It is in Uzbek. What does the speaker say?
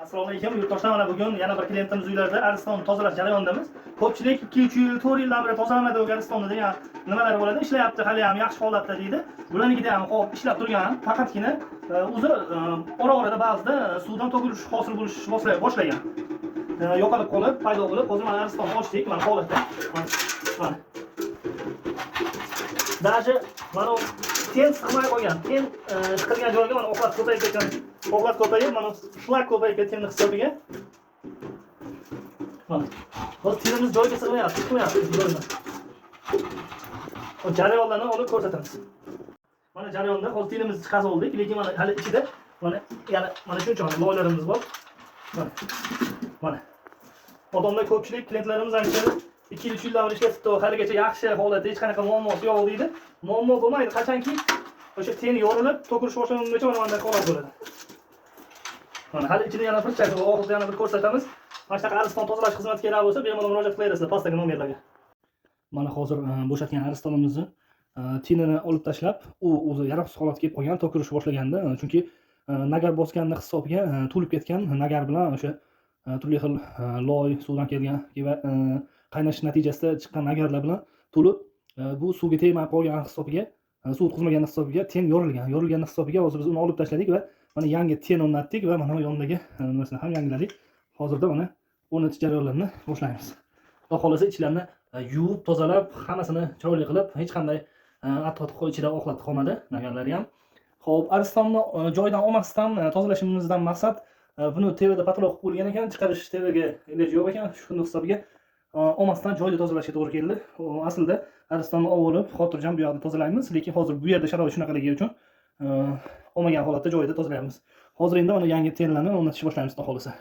Assalomu alaykum, yurtdoshlar. Mana bugun yana bir klientimiz uylarida aristonni tozalash jarayonidamiz. Ko'pchilik 2-3 yil, 4 yildan beri tozalamadi u aristonni degan nimalar bo'ladi, ishlayapti, hali ham yaxshi holatda deydi. Bularnikida ham hop ishlab turgan, faqatgina o'zi ora-orada ba'zida suvdan to'kilish hosil bo'lish boshlagan. Yo'qolib qolib, paydo bo'lib, hozir mana aristonni ochdik, mana holatda. Mana. Mana. Даже mana u ten sig'may qolgan, ten chiqilgan joyga mana ovqat ko'payib ketgan, ovqat ko'payib, mana shlak ko'payib ketganini hisobiga. Mana. Hozir tenimiz joyiga sig'mayapti, chiqmayapti joyidan. O jarayonlarni olib ko'rsatamiz. Mana jarayonda hozir tenimizni chiqazib oldik, lekin mana hali ichida mana yana mana shuncha loylarimiz bor. Mana. Mana. Odamlar, ko'pchilik klientlarimiz aytishadi, 2 yil, 3 yildan beri ishlatibdi, haligacha yaxshi holatda, hech qanaqa muammosi yo'q deydi. Muammo bo'lmaydi, qachonki o'sha ten yorilib, to'kilish boshlangungacha mana bunday holat bo'ladi. Mana hali ichida yana bir chayka, oxirida yana bir ko'rsatamiz. Mana shunaqa ariston tozalash xizmati kerak bo'lsa, bemalol murojaat qilaverasizlar pastdagi nomerlarga. Mana hozir bo'shatgan aristonimizni tenini olib tashlab, u o'zi yaroqsiz holatga kelib qolgan, to'kilish boshlaganda, chunki nagar bosganni hisobiga to'lib ketgan nagar bilan o'sha turli xil loy suvdan kelgan va qaynash natijasida chiqqan nagarlar bilan to'lib, bu suvga tegmay qolgan hisobiga, suv o'tkazmagan hisobiga ten yorilgan. Yorilgan hisobiga hozir biz uni olib tashladik va mana yangi ten o'rnatdik va mana bu yonidagi nimasini ham yangiladik. Hozirda mana o'rnatish jarayonlarini boshlaymiz. Xudo xohlasa, ichlarni yuvib, tozalab, hammasini chiroyli qilib, hech qanday atrof ichida oxlat qolmadi, nagarlari ham. Xo'p, aristonni joyidan olmasdan tozalashimizdan maqsad buni TVda потолок qilib qo'yilgan ekan, chiqarish TVga iloji yo'q ekan, shuni hisobiga olmasdan joyida tozalashga to'g'ri keldi. Aslida aristonni olib, xotirjam bu yoqda tozalaymiz, lekin hozir bu yerda sharoit shunaqaligi uchun olmagan holatda joyida tozalaymiz. Hozir endi mana yangi tenlarni o'rnatishni boshlaymiz, xudo xohlasa.